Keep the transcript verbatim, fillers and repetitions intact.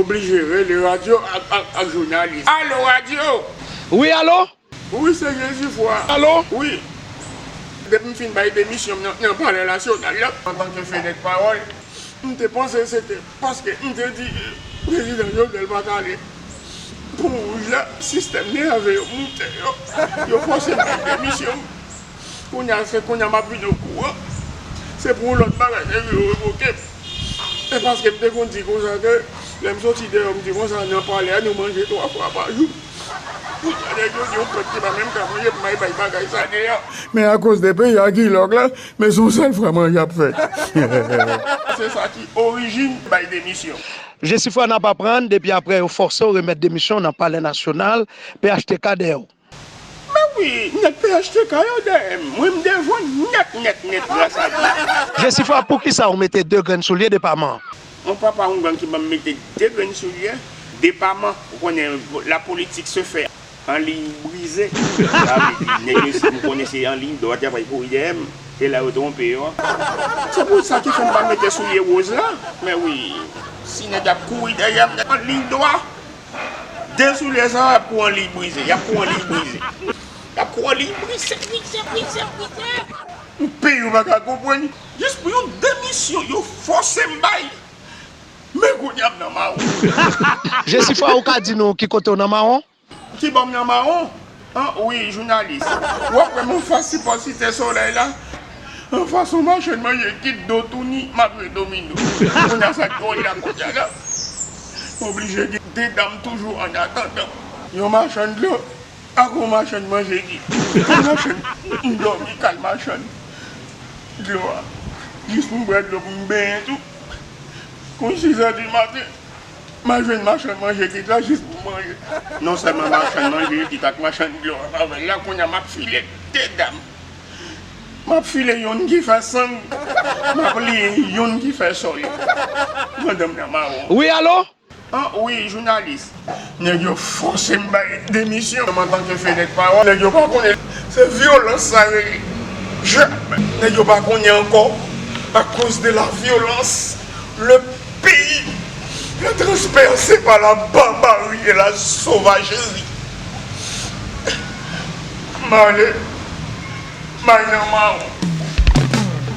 Oblije rele radyo ak, ak, ak jounalis. Alo, radyo! Wi, alo? Wi, se Jesifwa. Alo? Wi. Depi m fin bay demisyon m nan, nan Palè Nasyonal la, antanke fenèt pawòl, m te panse se te paske m te di Prezidan Jovenel pa t ale pou wouj la, sistèm nève yo moute yo, yo fòse m bay demisyon m. Kounye a, se kounye a m ap vin okouran. Se pou yon lòt bagay, nèg yo revoke m. E paske m te konn di konsa ke lè m soti deyò, m di konsa, nan palè a, nou manje twa fwa pa jou. Kounye a, nèg yo di yon pèp ki pa menm ka manje, m bay, bay bagay sa deyò. Men akoz de peyi a ki lòk la, men se yon sèl fwa manje ap fèt. Se sa ki orijin bay demisyon. Jesifwa n ap aprann, depi apre yo fòse w remèt demisyon nan Palè Nasyonal, P H T K dèyè w. Men wi, nèg P H T K yo dèyè m. Mwen, m devan nèt, nèt, nèt, gras a Dye. Jesifwa, poukisa w mete de grenn soulye depaman? Yon papa yon gang ki ban m mete de grenn soulye depaman. Ou konnen, la politique se fait en ligne brisée. Sa vle di, nèg yo, si m konnen se an liy dwat y ap kouri dèyè m, se la yo twonpe yo. Se pou sa ki fè m pa mete soulye woz la. Men wi, si nèg ap kouri dèyè m an liy dwat, de soulye sa y ap kouri an liy brize, y ap kouri an liy brize. Y ap kouri an liy brize, brize, brize, brize. Yon peyi yo pa ka konprann. Jis pou yon demisyon, yo fòse m bay. Men kounye a m nan mawon. Jesifwa, ou ka di nou ki kote w nan mawon? Kibò m nan mawon? An, wi, jounalis. W ap wè m anfas Sipòsite Solèy la. Anfas yon machann manje kit, do touni, m ap jwe domino. Kounye a sa k dwòl la kounye a la. M oblije gen de dam toujou an atandan. Yon machann dlo ak yon machann manje kit. Kal machann, m dòmi kal machann dlo a. Jis pou m bwè dlo pou m benyen tou. Konn sizè di maten, m al jwenn machann manje kit la jis pou manje. Non sèlman machann manje kit ak machann dlo a avè l la, kounye a m ap file de dam. M ap file youn ki fè sang, m ap liye youn ki fè sòl. Pandan m nan mawon. Wi, alo? An, wi, jounalis. Nèg yo fòse m bay demisyon m antanke fenèt pawòl. Nèg yo pa konnen se vyolans sa rele. Je, nèg yo pa konnen ankò, à cause de la violence, le pays est transpercé par la barbarie et la sauvagerie. M ale, m al nan mawon.